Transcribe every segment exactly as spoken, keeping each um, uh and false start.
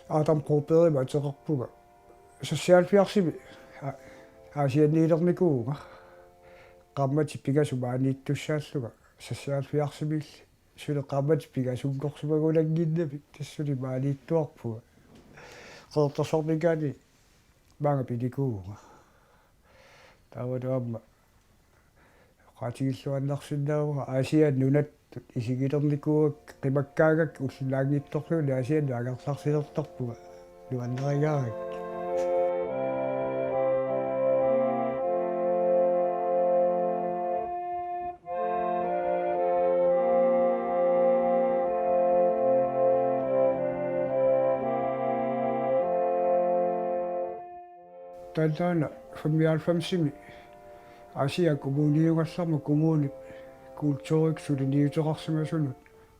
Adam Brobergimik ateqarpunga. Seksoghalvfjerdsimi A-, Aasianniilernikuuvunga. Qaammatit pingasut maaniittussaallunga. Seksoghalvfjerdsimiilli suli qaammatit pingasunngorsimagulannginnami, tassani maaniittuarpunga. Qeqertarsuarmiingaanniit maanga pinikuuvunga. Taavalu aamma oqaatigilluinnarsinnaavunga Aasianni nunatta isigilernikuuakka, qimakkaangakkit ulluinnanngitsorluunniit Aasiannut angerlarsilertarpunga nuannarigaangakkit. Taanna femoghalvfemsimi Aasiaat Kommuniugallarmat kommunip kulturikkut suliniuteqarsimasunut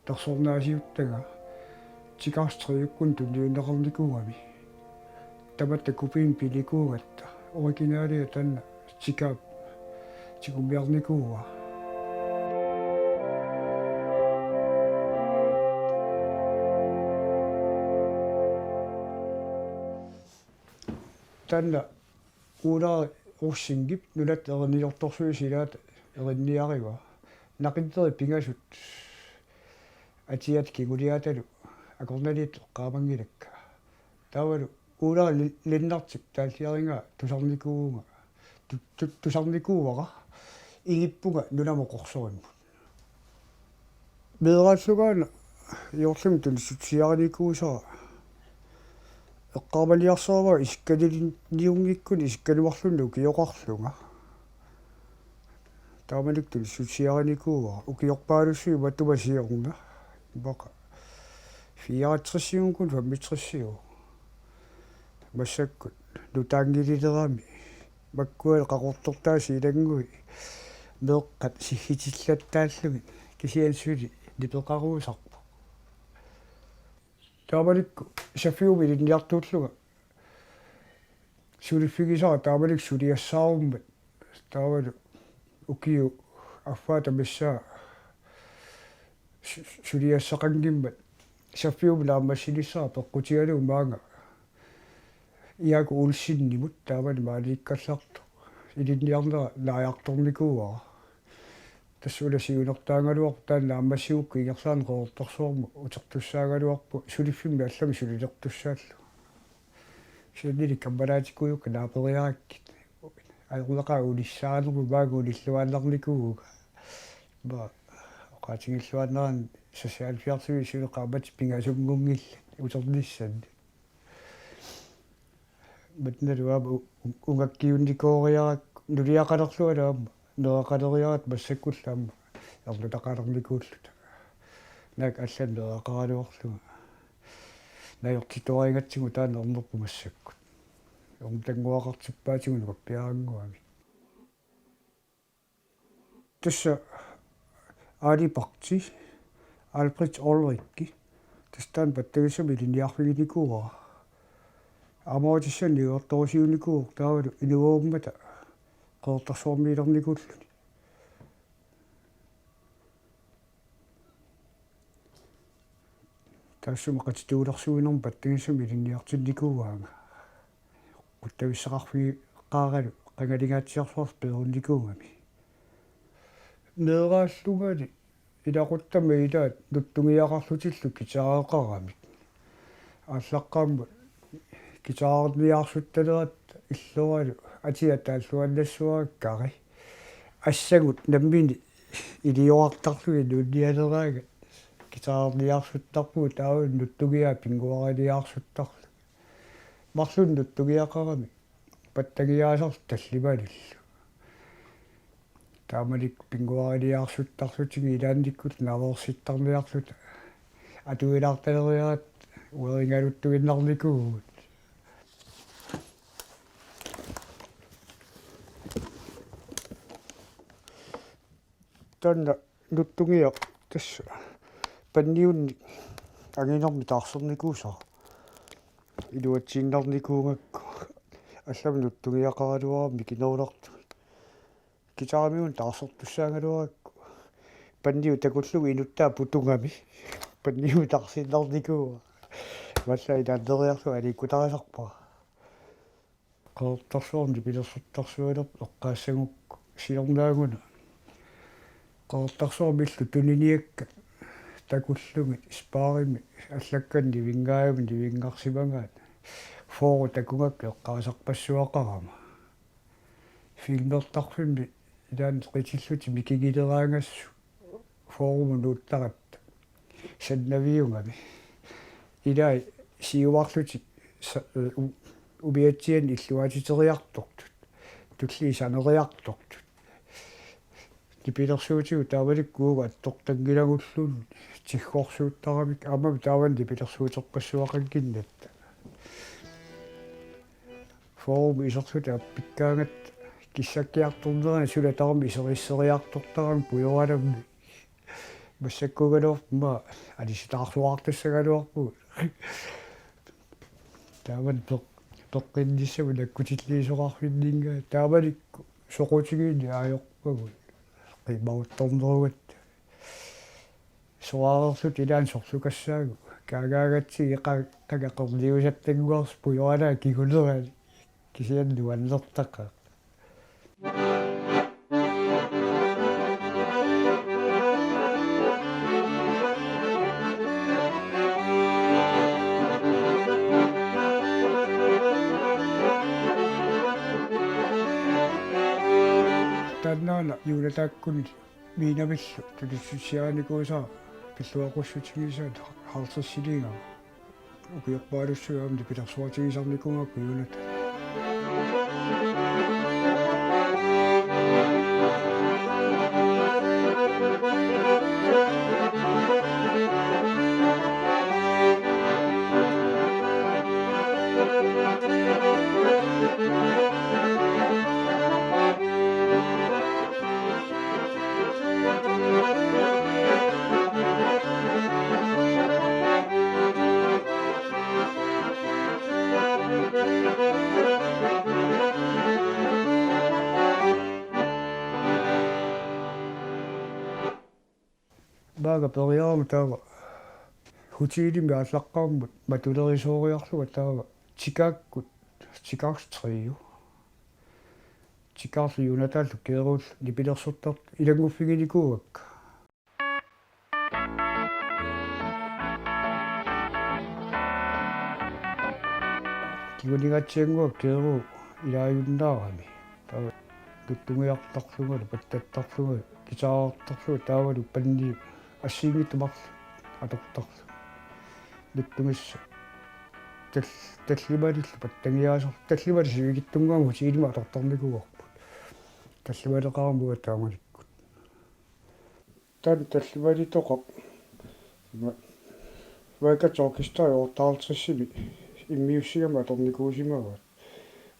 nersornaasiuttagaa tikaarsi tre-kkut tunniunneqarnikuugami. Tamatta kopiimik pinikuugatta. Originalia taanna tikaap tigummiarnikuuaa. Taanna Uulari Rosingip nunatta erinniortorsuisa ilaata erinniarivaa. Naqinneri pingasut atiata kinguliaatalu akornanniittut eqqaamanngilakka. Taavalu Uulari Li-, Lennartip taalliarigaa tusarnikuuvunga. Tu-, tu-, tusarnikuuara. Ingippunga nunamut qorsorimmut. Meeraallungaana Iorlumi tunissutsiarinikuusara eqqaamaniarsaraa isikkaluarlunniunngikkunik isikkaluarlunnik ukioqarlunga. Taamanikkut tunissutsiarinikuuara ukiorpaalussuit matuma siorna. Immaqa fireogtresiukkut femogtresiuvoq. Massakkut nutaanngililerami. Makkua qaqortortaasa ilanngui meeqqat siggitillattaallugit kisianni suli nipeqaruusarpoq. Taamanikkut Saffiumi ilinniartuullunga suliffigisara taamanikkut suliassaarummat taavalu ukiut affaata missaa su-, suliassaqanngimmat Saffiumi naammassinissara peqqutigalugu maanga Jakob Olsenimut taamani maaniikkallartoq ilinniarnera naajartornikuuara. Tassa una siunertaagaluarpoq taanna naammassigukku ingerlaannaq Qeqertarsuarmut utertussaagaluarpunga suliffimmi allami sulilertussaallunga. Kisiannili kammalaatikkuujukka naaperiarakkit. Ajornaqaaq unissaanermut maanga unilluaannarnikuuvunga. Immaqa oqaatigilluinnarani seksoghalvfjerdsimi suli qaammatit pingasunngunngillat uternissanni. Matnalu aamma u-, u-, ungakkiunnikooriarakku nuliaqalerluta aamma, nereqaleriaratta massakkullu aamma ernutaqalernikuulluta. Naak allanut nereqaraluarlunga. Najortituarigatsigu taanna ernerpoq massakkut. Ernutanguaqartippaatigut nukappiarannguamik. Tassa Aali Bachti, Albrecht Olrikki, tassa taanna pattagissamik ilinniarfiginikuuara. Aamma utissanni niuertorusiunikuuvoq taavalu inuummata Qeqertarsuarmiilernikuulluni. Taassuma qatituulersuinermut pattagissamik ilinniartinnikuuaanga. Quttavissaqarfigeqqaaralu qangalingaatsiarsuartut peerunnikuugami. Meeraallungali ilaquttama ilaat nuttungiaqarlutillu guitareqaramik. Aallaqqaammut guitarerniaarsuttalerput illoralu atia taalluannassavara Kari. Assagut nammineq iliorartarlugit nuunnialeraangat guitarerniarsuttarpugut taava nuttungiaat pinnguariniarsuttarlugit. Marlunnik nuttungiaqaramik pattagiaasarluta tallimanillu. Taamanikkut pinnguariniarsuttarlutigit ilaannikkut naaveersittarniarluta atuilaartaleriaratta ueringaluttuinnarnikuuvugut. Taanna nuttungiaq tassa panniunnik anginermik taarsernikuusara. Iluatsiinnarnikuugakku allamik nuttungiaqaraluarami mikinerulaartumik. Guitarimiunut taarsertussaagaluarakku panniut takullugu inuttaa putugami panniunut taarsiinnarnikuuara. Massa ilaalleriarlugu aliikkutarisarpara. Qeqertarsuarmi nipilersortarsualerpoq eqqaassagukku siornaaguna. Qeqertarsuarmi illut tuniniakkat takullugit sparrimik allakkanik nivinngaajumik nivinngarsimagaat. Fyrre takugakku eqqaasarpassuaqarama. Filmertarfimmi ilaanni qitillutik mikigileraangassuk fyrremut nuuttaratta sannaviugami. Ilai siuarlutik sa-, u-, umiatsianik illuaatiteriartortut. Tullii saneriartortut. Nipilersuutigut taamanikkut uagut attortanngilagulluunniit tiggorsuuttaramik aammami taamani nipilersuuterpassuaqannginnatta. Fyrremut iserluta appikkaangatta kissakkiartornerani suna tamarmi iserisseriartortaramik pujoralammi. Massakkuugaluarput aamma alisitaarsuartassagaluarpugut. Taamani peq-, peqqinnissamut nakkutilliisoqarfinninngaanniit taamanikkut soqutigiinneq ajorpagut. Qimauttornerugatta. Soraarerluta ilaanni sorlukassaagut. Kaagaagatsigu qa-, qanga qerniusattannguarsi pujoralaa kingunerani. Kisianni nuannertaqaaq. Taannaana Juunataakkunni Miinamillu tunissiaanikuusaa pilluaqqussutigisaat halvtredsiliigama. Ukiorpaalussuit aamma nipilersuutigisarnikuugakku Juunataaq. Maanga periarama taava hotelimi aallaqqaammut matulerisooriarlunga taava Tikaakkut, Tikaarlu Trio. Tikaarlu Juunataallu Keeruullu nipilersortartut ilannguffiginikuuakka. Kinguninngatsiannguaq Keeruu ilaajunnaarami. Taava nuttungiartarlungalu, pattattarlungalu, guitarertarlungalu, taavalu panniut assigiinngitsut marluk atortarlugit. Nuttunngissaq tal-, tallimanillu pattagiaasarluni, tallimanit sivikitsunnguamik hotelimi atortarnikuuarput. Tallimaleqarami uagut taamanikkut. Taanna tallimalitoqaq. Ima Vaikats Orkesteri otteoghalvtredsimi immiussigami atornikuusimavaat.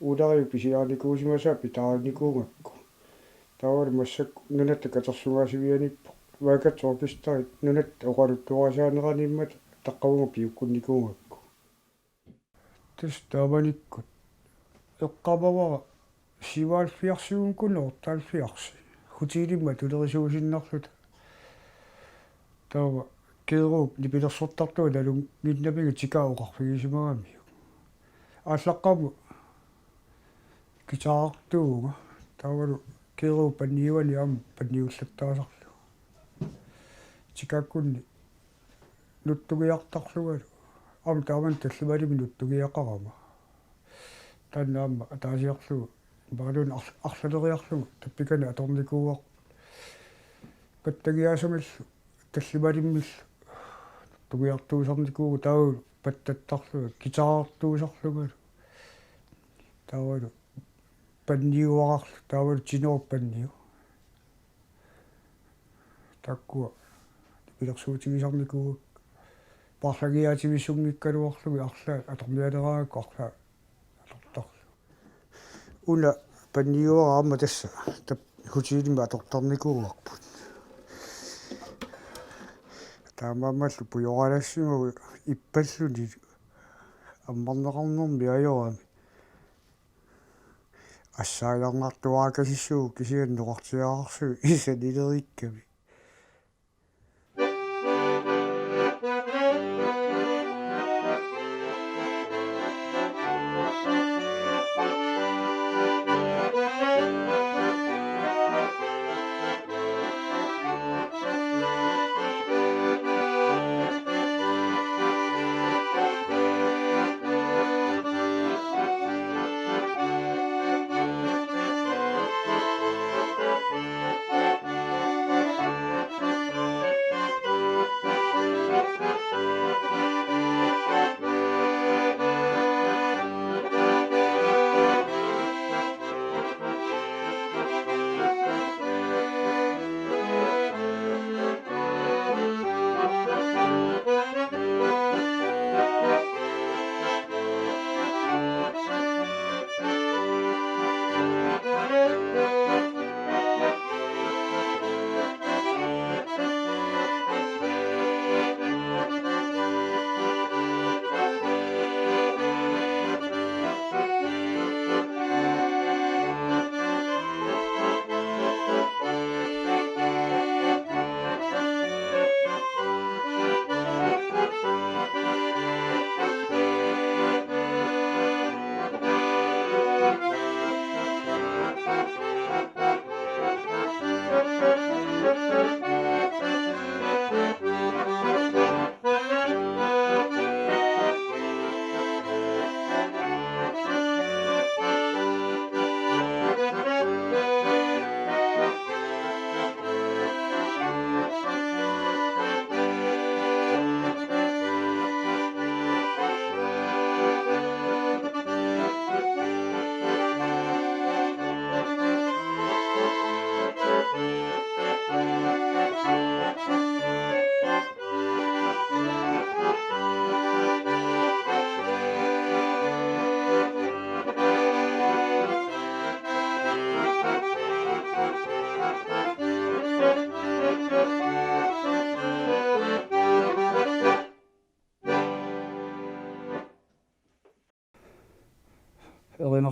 Uulariup pisiarinikuusimasaa pitaarinikuugakku. Taavalu massakkut Nunatta Katersugaasivianiippoq. Vaikats Orkesteri nunatta oqaluttuarisaaneraniimmata taqqavunga piukkunnikuugakku. Tassa taamanikkut eqqaamavara syvoghalvfjerdsiunnguukkuni otteoghalvfjerds. Hotelimi matulerisuusinnarluta. Taava Keeruup nipilersortartunga nalunnginnamiga Tikaa oqarfigisimagamiuk. Aallaqqaammut guitarertuuvunga. Taavalu Keeruup panniuani aamma panniullattaasarlugu. Tikaakkunni nuttungiartarlungalu. Aamma taamani tallimalimi nuttungiaqarama. Taanna aamma ataasiarlugu imaluunniit arl-, arlaleriarlugu tappikani atornikuuarput. Pattagiaasamillu tallimalimmillu nuttungiartuusarnikuuvugut taavalu pattattarlunga, guitarertuusarlungalu. Taavalu panniuararlu, taavalu tenorip panniu. Taakkua nipilersuutigisarnikuuakka. Paarlagiaativissunngikkaluarlugit arlaat atornialeraangakku arlaat atortarlugit. Una panniuara aamma tassa tap-, hotelimi atortarnikuuarput. Taamaammallu pujoralassimavoq ippalluni ammarneqarnermi ajorami. Assaajarnartuaakasissuugut kisianni oqartiaarsuit isanileriikkami.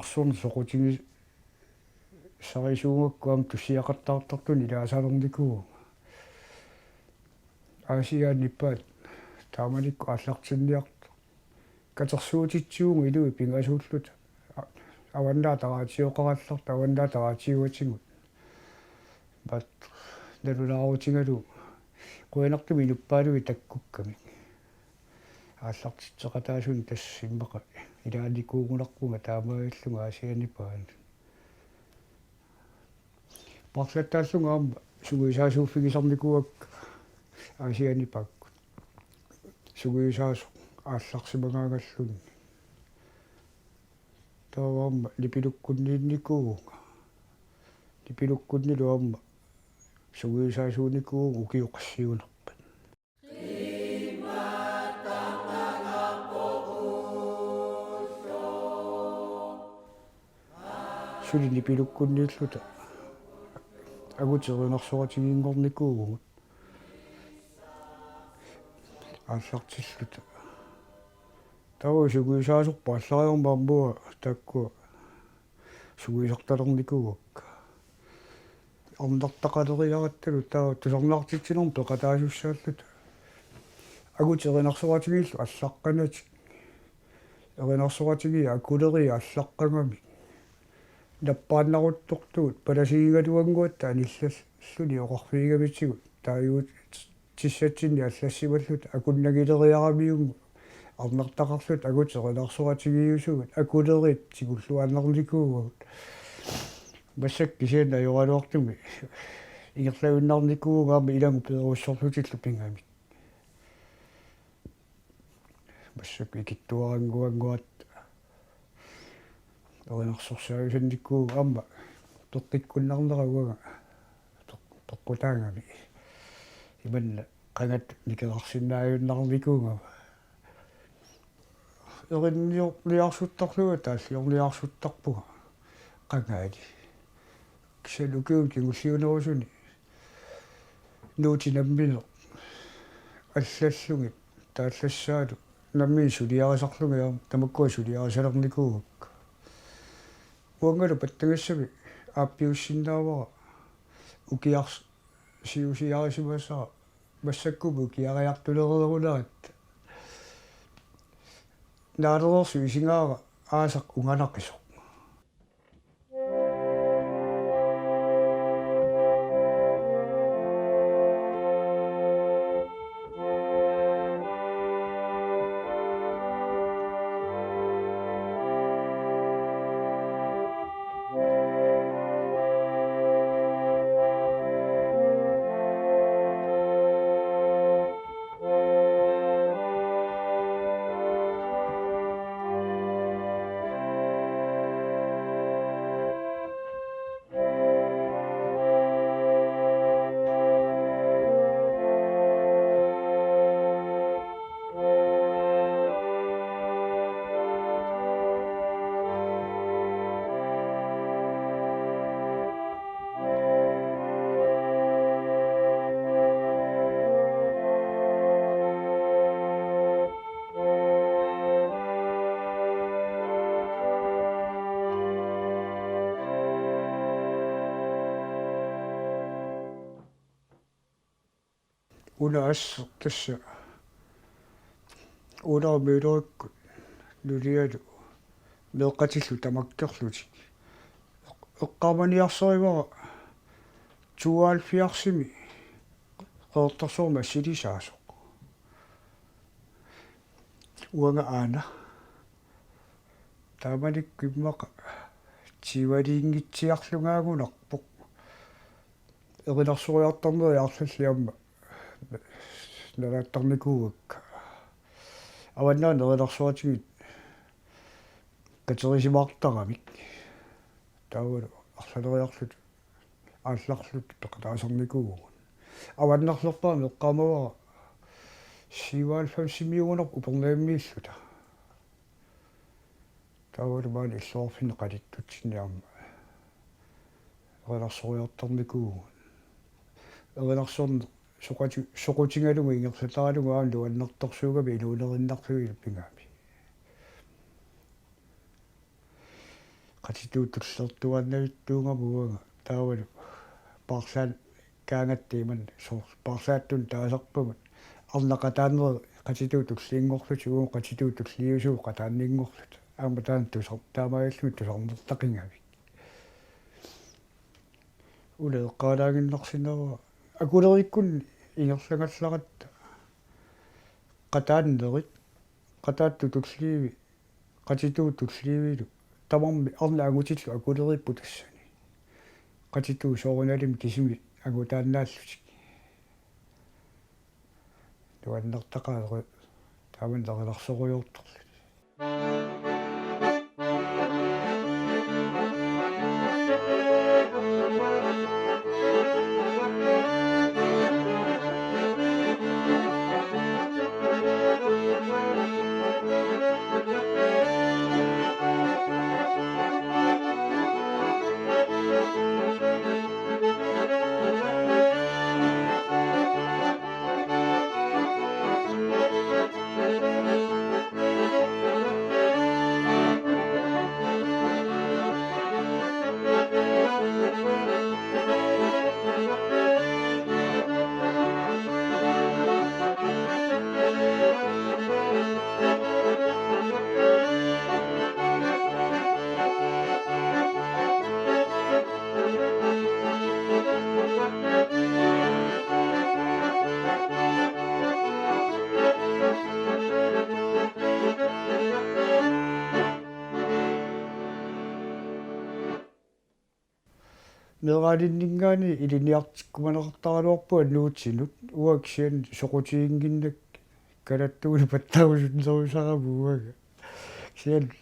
Soqutigisarisuugakku aamma tussiaqattaartartuni ilaasalernikuuvunga. Aasiaat nippaat taamanikkut aallartinniartut. Katersuutitsivunga inuit pingasuulluta. Avannaata raatioqarallartut, avannaata raatiuatigut. Aamma nalunaarutigalugu qujanartumik inuppaaluit takkukkamik. Aallartitseqataasuni tassa immaqa ilaanikuugunarpunga taamaalillunga Aasiaat nippaat. Paarlattaallunga aamma sungiusaasuuffigisarnikuuakka Aasiaat nippaakkut. Sungiusaasoq aallarsimagaangalluni. Taava aamma nipilukkunniinnikuuvunga. Nipilukkunnilu aamma sungiusaasuunikuuvunga ukiut qassiunerpat. Suli nipilukkunniilluta angutit erinarsoratiginngornikuuvugut aallartilluta. Taava sungiusaasorput aallariarmat aamma taakkua sungiusartalernikuuakka. Arnartaqaleriarattalu taava tusarnaartitsinermut peqataasussaalluta. Angutit erinarsoratigiillu allaqqanatik. Erinarsoratigiit akuleriit allaqqagamik. Nappaannaruttortugut palasigigaluannguatta anillalluni oqarfigigamitsigut taaguutissatsinnik allassimalluta akunnagileriaramiugut arnartaqarluta angutit erinarsoratigiusugut akuleriit tigulluaannarnikuuagut. Massakkut kisianni ajoraluartumik ingerlajuinnarnikuuvunga aamma ilagut peerussorlutillu pigamik. Massakkut ikittuarannguannguatta erinarsorsaajusannikuu aamma peqqikkunnarnera uanga peq-, peqqutaagami. Imanna qangat nikerarsinnaajunnaarnikuugama. Erinniorniarsuttarlunga taalliorniarsuttarpunga qangaani. Kisianni ukiuni kingulliunerusuni nuutit nammineq allallugit taallassaalu nammineq suliarisarlugit aamma tamakkua suliarisalernikuuakka. Uangalu pattagassami aappiussinnaavara ukiarsiusiarisimasara massakkummi ukiariartulereeruneratta. Naalereersoq isigaara aasaq unganaqisoq. Una asseq tassa Unaamiulerikkut nulialu meeqqatillu tamakkerlutik. Eqqaamaniarsarivara tooghalvfjerdsimi Qeqertarsuarmi assilisaasoq. Uanga aana. Taamanikkut immaqa tyveliinngitsiarlugaagunarpoq. Erinarsooriartarneri arlallit aamma nalaattarnikuuakka. Avannaani erinarsoratigit katerisimaartaramik. Taavalu arlaleriarluta aallarluta peqataasarnikuuvugut. Avannarlerpaamik eqqaamavara syvoghalvfemsimiugunarpoq Upernavimmiilluta. Taavalu maani illoqarfinni qalittutsinni aamma erinarsooriartarnikuuvugut. Erinarsorneq soqati-, soqutigalugu ingerlataralugu aamma nuannertorsuugami inuunerinnarlugit pigami. qatituut tulliuttuaannavittuugama uanga taavalu paarlaakkaangatta imannak soorlu paarlaattunik taasarpagut arnaq qataanerit qatituut tulliunngorlutik uagut qatituut tulliusugut qataanninngorlutik aamma taanna tusar-, taamaalilluni tusarnertaqigami. Una eqqaalaaginnarsinnaavara akuleriikkunni ingerlagallaratta qataanerit, qataattut tulliuttut, qatituut tulliuttut, tamarmik arnat angutillu akuleriipput tassani. Qatituut soorunalimi kisimik angutaannaallutik. Nuannertaqaaq taamani nerilarsorujoortorluni. Meeraaninninngaanniit ilinniartikkumaneqartaraluarpunga nuutinut, uanga kisianni soqutiginnginnakkit, kalattuunik pattaarusunnerusarama uanga. Kisianni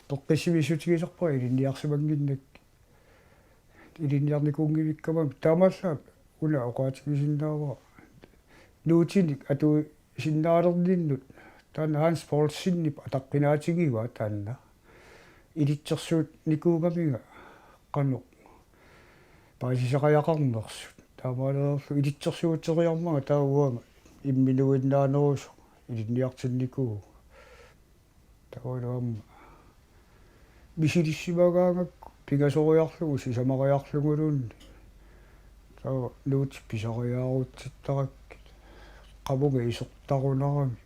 toqqissivissutigisarpara ilinniarsimannginnakkit. Ilinniarnikuunngivikkama taamaallaat una oqaatigisinnaavara nuutinik atuisinnaalerninnut taanna Hans Poulsenip ataqqinaatigivaa taanna. Ilitsersuunnikuugaminga qanoq paasisariaqarnersut. Taamaaliorlu ilitsersuuteriarmanga taava uanga imminuinnaanerusoq ilinniartinnikuuvunga. Taavalu aamma misilissimagaangakku pingasoriarlugu sisamariarluguluunniit. Taava nuutit pisariaarutsittarakkit. Qavunga isertarunarami.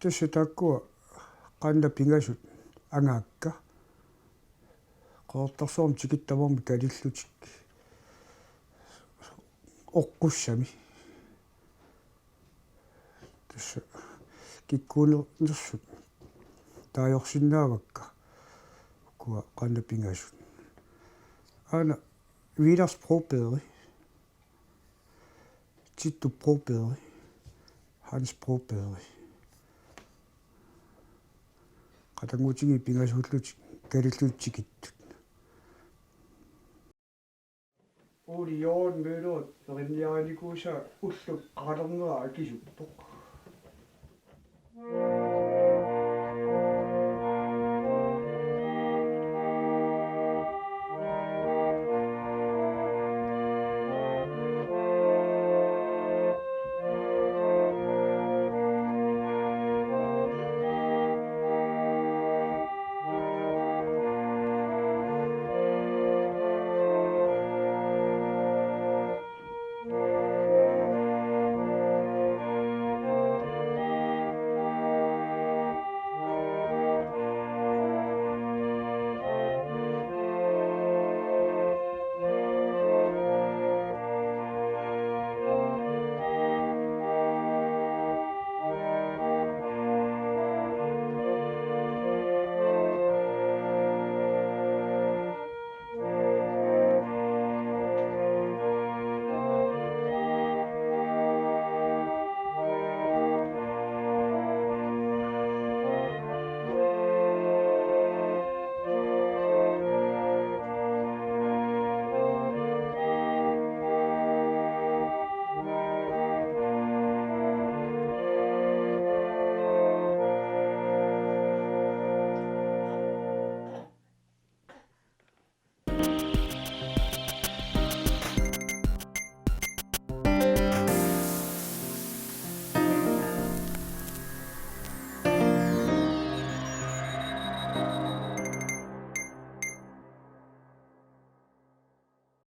Tassa taakkua qanna pingasut angaakka. Qeqertarsuarmi tikittut tamarmik kalillutik oqqussami. Tassa kikkuunersut taagorsinnaavakka. Ukua qanna pingasut. Aana Vilas Broberg. Tittu Broberg, Hans Broberg. Qatanngutigiit pingasuullutik kalillutik tikittut. Jørgen Møller, erinniarinikuusaa ullup qaqalernera akisuppoq.